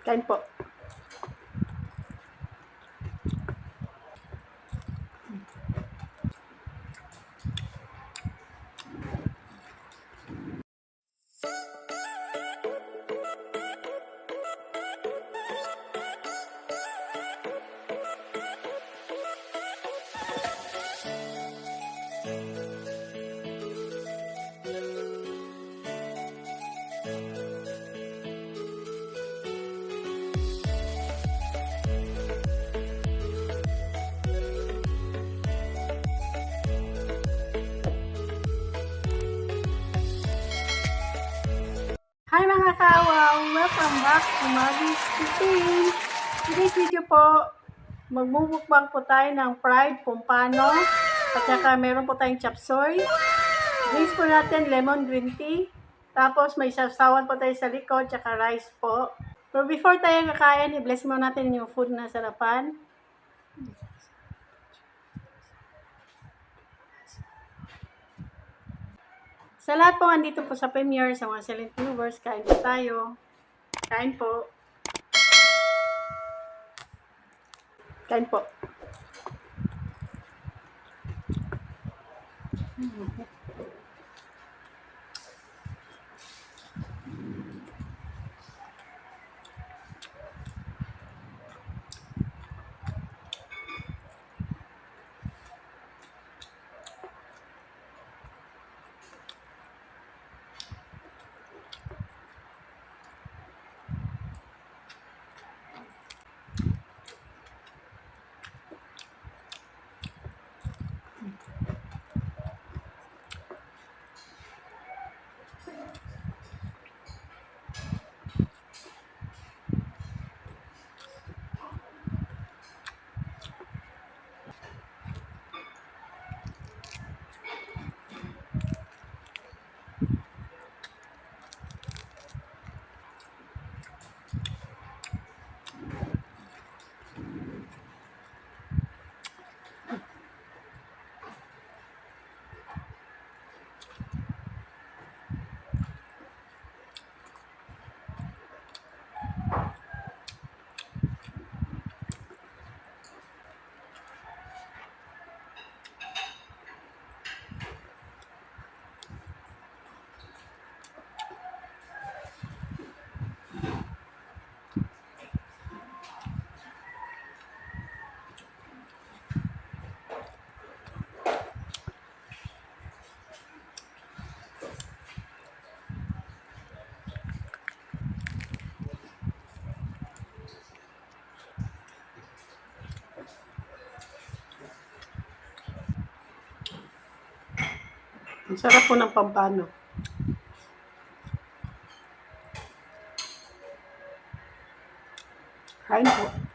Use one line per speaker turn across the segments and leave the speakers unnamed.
Kain po. Hi mga kawaw! Welcome back to Maggie's Kitchen! Today's video po, magmumukbang po tayo ng fried pompano at saka meron po tayong chop suey. Drinks po natin lemon green tea. Tapos may sasawan po tayo sa likod saka rice po. Pero before tayo kakain, i-bless mo natin yung food na sarapan. Sa lahat po andito po sa premiere, sa mga silent viewers, kain po tayo. Kain po. Kain po. Ang sarap po ng pampano. Kain po.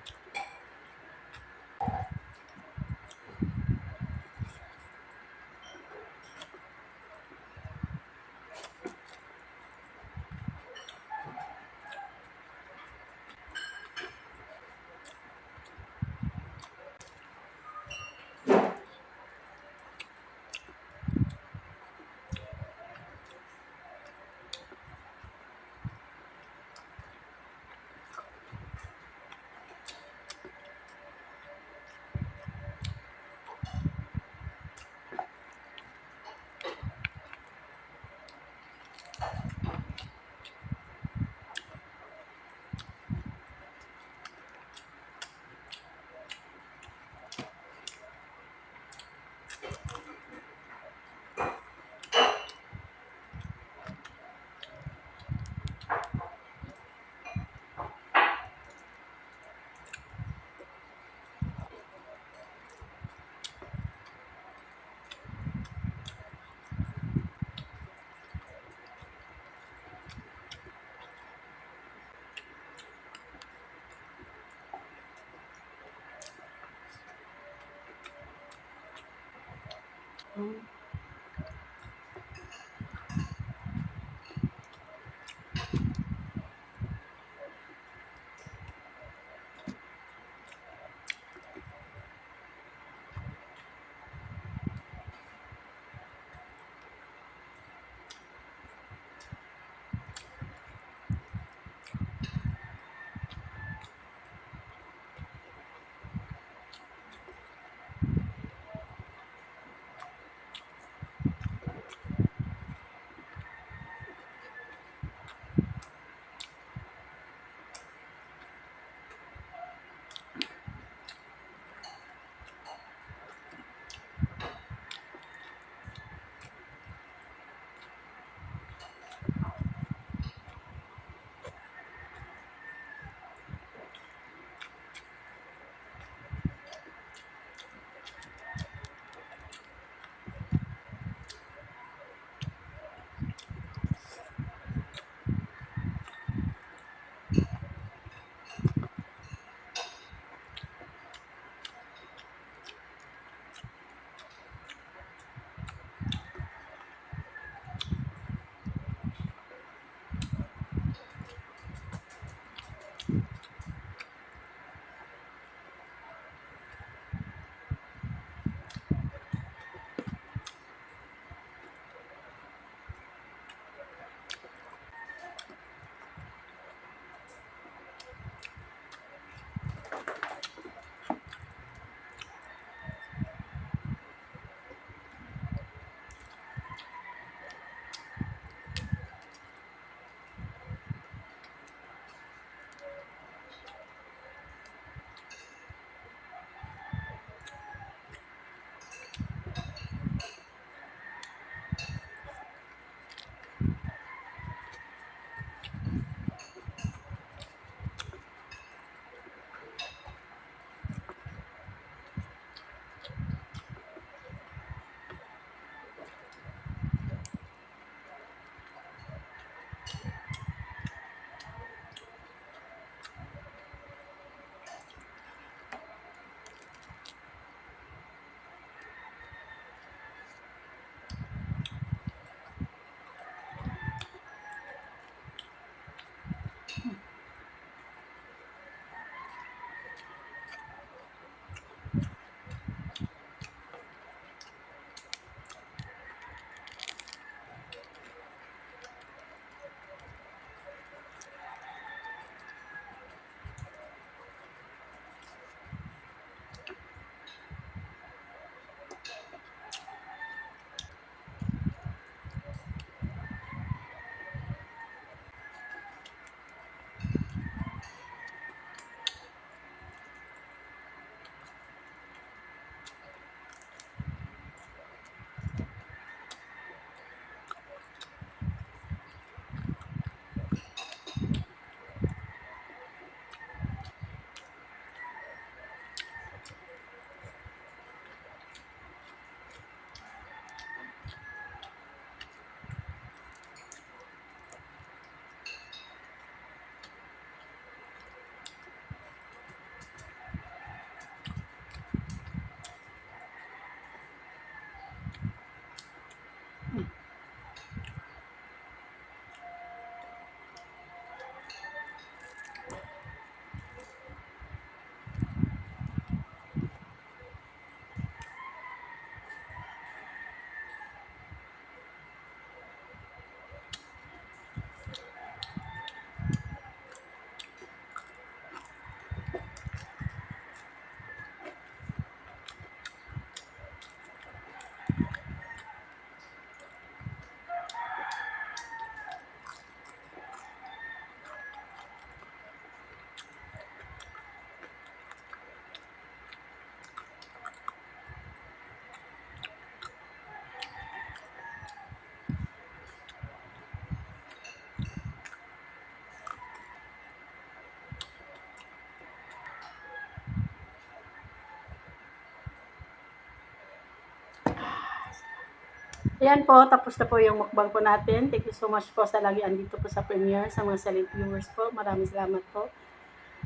Ayan po, tapos na po yung mukbang po natin. Thank you so much po sa lagi andito po sa premiere, sa mga silent viewers po. Maraming salamat po.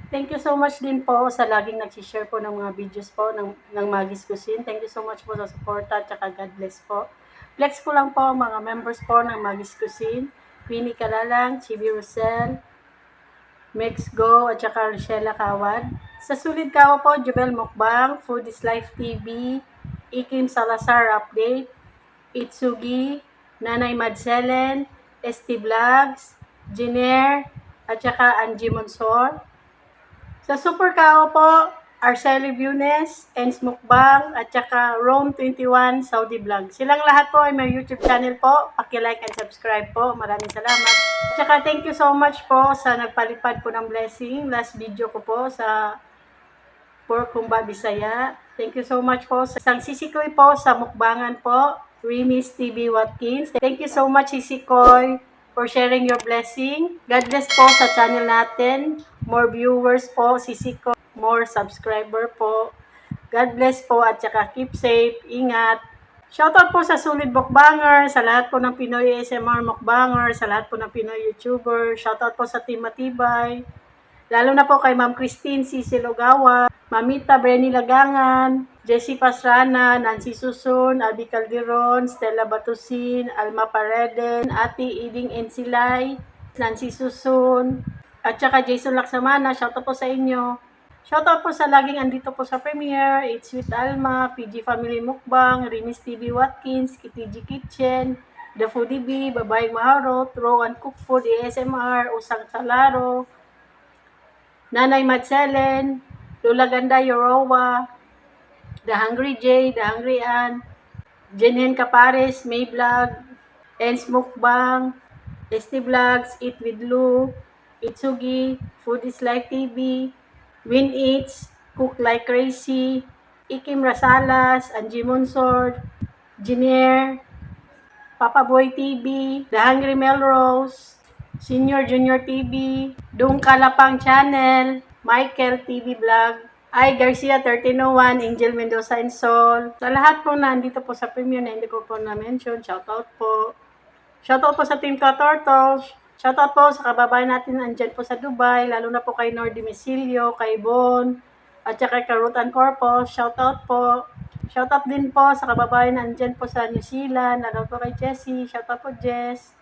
Thank you so much din po sa laging nag-share po ng mga videos po ng Maggie's Cuisine. Thank you so much po sa suporta at saka God bless po. Flex ko lang po mga members po ng Maggie's Cuisine. Winnie Kalalang, Chibi Rosel, Mex Go, at saka Rochella Kawad. Sa Sulid Kawa po, Jubel Mukbang, Food is Life TV, Ikim Salazar Update, Itsugi, Nanay Madselen, ST Vlogs, Jiner, at saka Angie Monsor. Sa Super Kao po, Arceli Bunes, Ens Mukbang, at saka Rome21 Saudi Vlog. Silang lahat po ay may YouTube channel po. Paki-like and subscribe po. Maraming salamat. At saka thank you so much po sa nagpalipad po ng blessing. Last video ko po sa Pork Humba Bisaya. Thank you so much po sa isang sisikoy po sa mukbangan po. Rimis TV Watkins. Thank you so much Sisikoy for sharing your blessing. God bless po sa channel natin. More viewers po, Sisikoy. More subscriber po. God bless po at saka keep safe. Ingat. Shoutout po sa Solid Mukbanger, sa lahat po ng Pinoy ASMR Mukbanger, sa lahat po ng Pinoy YouTuber. Shoutout po sa Team Matibay. Lalo na po kay Ma'am Christine Cici Logawa, Mamita Brenny Lagangan, Jessie Pastrana, Nancy Susun, Abby Calderon, Stella Batusin, Alma Pareden, Ate Iding Ensilay, Nancy Susun, At saka Jason Laksamana, shoutout po sa inyo. Shoutout po sa laging andito po sa premiere, It's with Alma, PG Family Mukbang, Rinis TV Watkins, KTG Kitchen, The Foodie Bee, Babayang Maharot, Rowan Cook Food, ASMR, Usang Salaro, Nanay Madselen, Lola Ganda Yorowa, The Hungry J, The Hungry Ann, Jenhen Capares, May Vlog, Ens Mukbang, ST Vlogs, Eat with Lou, Itsugi, Food is Life TV, Win Eats, Cook Like Crazy, Ikim Rasalas, Angie Monsord, Jinier, Papa Boy TV, The Hungry Melrose, Senior Junior TV, Dung Kalapang Channel, Michael TV Vlog, I Garcia 1301, Angel Mendoza and Sol. Sa lahat po na nandito po sa premium na hindi ko po na-mention, shoutout po. Shoutout po sa Team Ka-Turtles. Shoutout po sa kababayan natin andyan po sa Dubai, lalo na po kay Nordy Misilio, kay Bon, at saka kay Ruth Ann Corpus. Shoutout po. Shoutout din po sa kababayan andyan po sa New Zealand, lalo po kay Jessie. Shoutout po, Jess.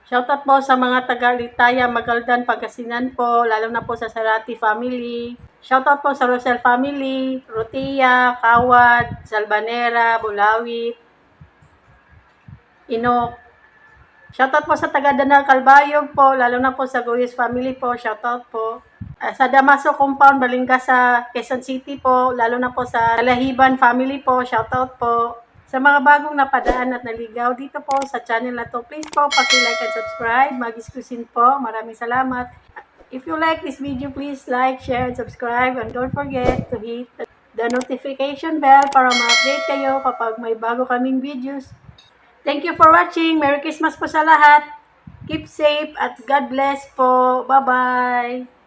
Shoutout po sa mga taga-Litaya, Magaldan, Pagasinan po, lalo na po sa Sarati family. Shoutout po sa Rosel family, Rotia, Kawad, Salbanera, Bulawit, Inok. Shoutout po sa taga Danal Calbayog po, lalo na po sa Guyes family po, shoutout po. Sa Damaso Compound, Balingga sa Quezon City po, lalo na po sa Lahiban family po, shoutout po. Sa mga bagong napadaan at naligaw dito po sa channel na to, please po paki-like and subscribe. Mag-iskusin po. Maraming salamat. If you like this video, please like, share, and subscribe. And don't forget to hit the notification bell para ma-update kayo kapag may bago kaming videos. Thank you for watching. Merry Christmas po sa lahat. Keep safe at God bless po. Bye-bye.